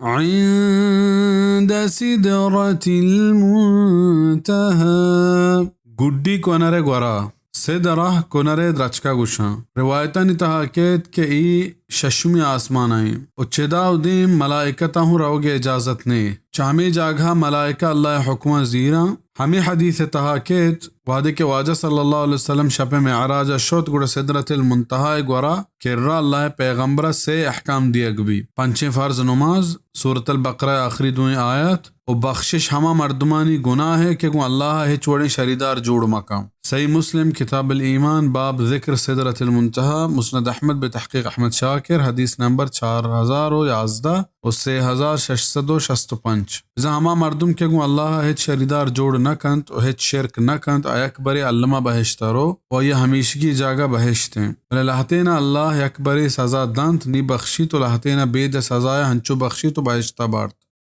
عند سدرة المنتهى۔ گڈی کنر ءِ گورا، سدرہ کنر ءِ درچکا گوشاں۔ روایتانی تہا کیت کہ اے ششمی آسمان ءَ ایں و چدا و دیم ملائکتاں ہوں روگ ءِ اجازت نے۔ چہ ہمے جاگہ ملائکہ اللہ ءِ حکماں زیراں۔ ہمے حدیث ءِ تہا کیت، وہدے کہ واجہ صلی اللہ علیہ وسلم شپ ءِ معراج ءَ شت، گڑا سدرۃ المنتہی ءِ گورا کرا اللہ ءِ پیغمبر ءَ سے احکام دیگ بی۔ پنچیں فرض نماز، سورۃ البقرہ ءِ آخری دوئیں آیت، و بخشش ہما مردمانی گناہ ءِ کہ گوں اللہ ءَ ہچ وڑیں شریدار جوڑ مکن۔ صحیح مسلم، کتاب الایمان، باب ذکر سدرۃ المنتہی، مسند احمد بتحقیق احمد شاکر، حدیث نمبر چار ہزار و یازدہ و سے ہزار شش سد و شست و پنچ۔ بزاں ہما مردم کہ گوں اللہ ءَ ہچ شریدار جوڑ نہ کنت و ہچ شرک نہ کنت، آ یک برے الما بہشت ءَ رو و آئی ءِ ہمیشگی جاگہ بہشت ایں۔ بلے لہتینا اللہ یک برے سزا دنت، نی بخشیت و لہتینا بید ءِ سزا ءَ ہنچو بخشیت و بہشت ءَ بارت۔